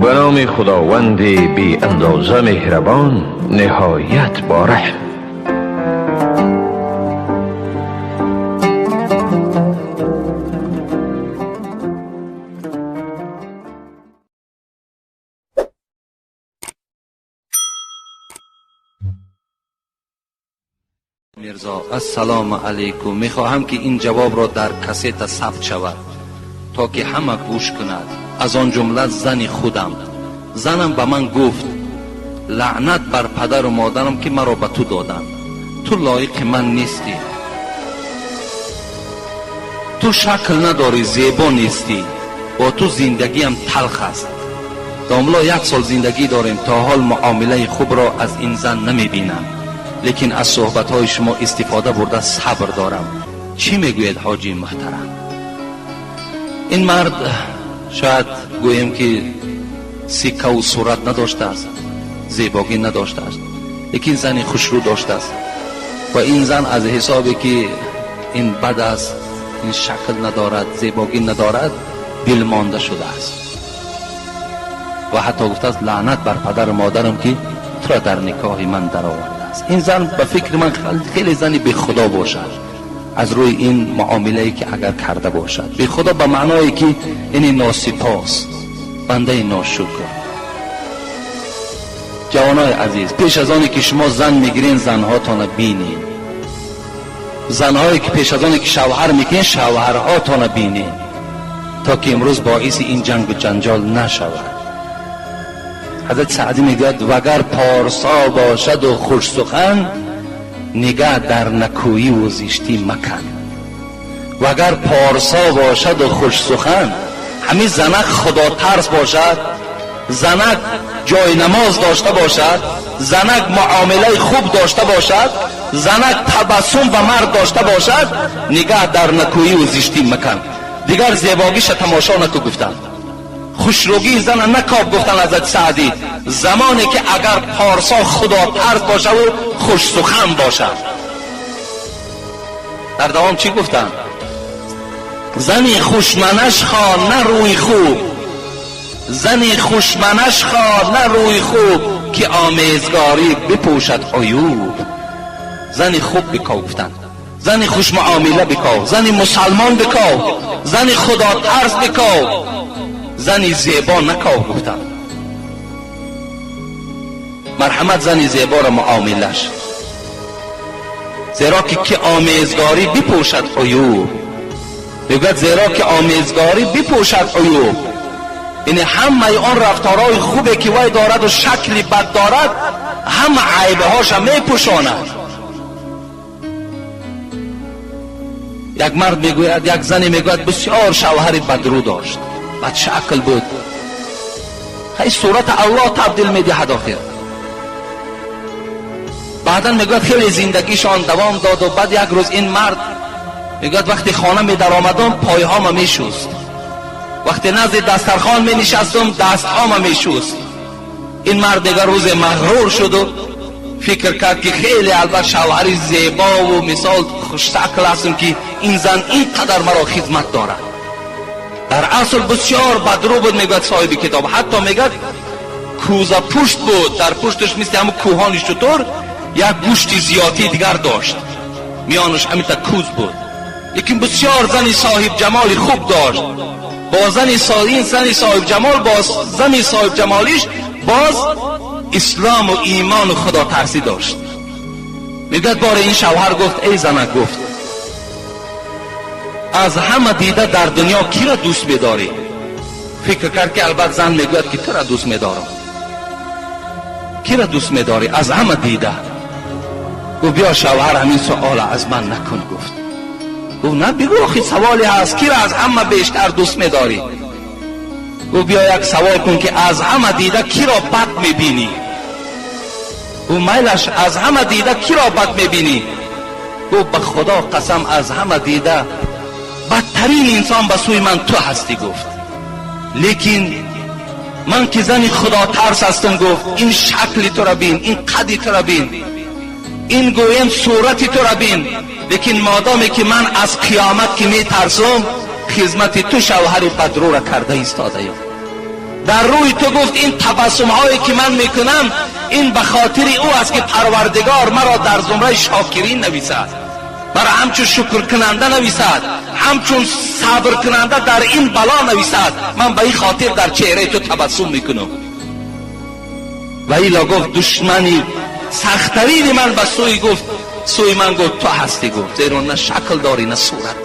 به نام خداوند بی اندازه مهربان، نهایت با رحم. میرزا السلام علیکم. میخواهم که این جواب را در کست ثبت شود تا که همه گوش کند، از آن جمله زن خودم. زنم به من گفت لعنت بر پدر و مادرم که مرا به تو دادند، تو لایق من نیستی، تو شکل نداری، زیبا نیستی، با تو زندگیم تلخ است. داملا 1 سال زندگی داریم، تا حال معامله خوب را از این زن نمیبینم، لیکن از صحبت‌های شما استفاده برده صبر دارم. چی میگوید حاجی محترم؟ این مرد شاید گوییم که سکه و صورت نداشته است، زیباگی نداشته است، لیکن زنی خوشرو داشته است و این زن از حسابی که این بد است، این شکل ندارد، زیباگی ندارد، دلمانده شده است و حتی گفته است لعنت بر پدر و مادرم که تو را در نکاح من درآورد. این زن به فکر من خیلی زنی به خدا باشد، از روی این معامله‌ای که اگر کرده باشد به خدا، به معنایی که این ناسپاس، بنده ناشکر. جوانای عزیز، پیش از آنی که شما زن میگیرین زنهاتان بینین، زنهایی که پیش از آنی که شوهر میکنین شوهرهاتان بینین، تا که امروز باعث این جنگ و جنجال نشود. حضرت سعدی میگوید وگر پارسا باشد و خوش سخن، نگه در نکویی و زشتی مکن. وگر پارسا باشد و خوش سخن، همین زنک خدا ترس باشد، زنک جای نماز داشته باشد، زنک معامله خوب داشته باشد، زنک تبسم و مرد داشته باشد، نگه در نکویی و زشتی مکن. دیگر زیباگیش تماشا نکو گفتند، خوشروگی زن نکاب گفتن حضرت سعدی، زمانی که اگر پارسا خدا ترس باشه و خوش سخن باشد. در دوام چی گفتن؟ زنی خوشمنش خواه نه روی خوب، زنی خوشمنش خواه نه روی خوب، که آمیزگاری بپوشد عیوب. زنی خوب بکاو گفتن، زنی خوش معامله بکاو، زنی مسلمان بکاو، زنی خدا ترس بکاو، زنی زیبا نکاو گفتن. مرحمت زنی زیبا را معاملش، زیرا که آمیزگاری بپوشد عیوب. میگوید زیرا که آمیزگاری بپوشد عیوب، یعنی همه آن رفتارهای خوبه که وی دارد و شکلی بد دارد، همه عیبهاش میپوشاند. یک مرد میگوید، یک زنی میگوید بسیار شوهر بدرو داشت، بد شکل بود، خیلی صورت الله تبدیل میدهد آخر. بعدا میگوید خیلی زندگیشان دوام داد و بعد یک روز این مرد میگوید وقتی خانه می در آمدم پایهام میشست، وقتی نزد دسترخوان می نشستم دستهام میشست. این مرد دیگر روز مغرور شد و فکر کرد که خیلی البته شوهری زیبا و مثال خوش شکل هستم که این زن اینقدر مرا خدمت دارد. در اصل بسیار بدرو بود، میگوید صاحب کتاب، حتی میگوید کوزه پشت بود، در پشتش مثل همون کوهانش چطور یک گوشت زیادی دیگر داشت، میانش همین تا کوز بود، لیکن بسیار زنی صاحب جمال خوب داشت. با زنی زنی صاحب جمال، با زنی صاحب جمالیش باز اسلام و ایمان و خدا ترسی داشت. میگوید بار این شوهر گفت ای زنک، گفت از همه دیده در دنیا کی را دوست می‌داری؟ فکر کرد که البته زن میگوید که تو را دوست می‌دارم. کی را دوست می‌داری از همه دیده؟ گفت بیا شوهر همین سوال از من نکن. گفت نه بگو آخی سوالی هست، کی را از همه بیشتر دوست می‌داری؟ گفت بیا یک سوال کن که از همه دیده کی را بد می‌بینی؟ گفت میلش از همه دیده کی را بد می‌بینی؟ گفت به خدا قسم از همه دیده بدترین انسان به سوی من تو هستی. گفت لیکن من که زنی خدا ترس هستم، گفت این شکل تو را بین، این قدی تو را بین، این گویم صورتی تو را بین، لیکن مادامی که من از قیامت که می ترسم خدمت تو شوهر بدرو را کرده ایستاده ایم. Дар рӯи ту гуфт ин табассумҳое ки ман мекунам, ин ба хотири ӯ аст, ки Парвардигор маро дар зумраи шокирин нависад, маро ҳамчун шукркунанда нависад, ҳамчун сабркунанда дар ин бало нависад. Ман ба ин хотир дар чеҳраи ту табассум мекунам. Ва ило гуфт душмани сахттарини ман ба сӯи гуфт сӯи ман гуфт ту ҳастӣ, гуфт, зеро на шакл дорӣ, на сурат.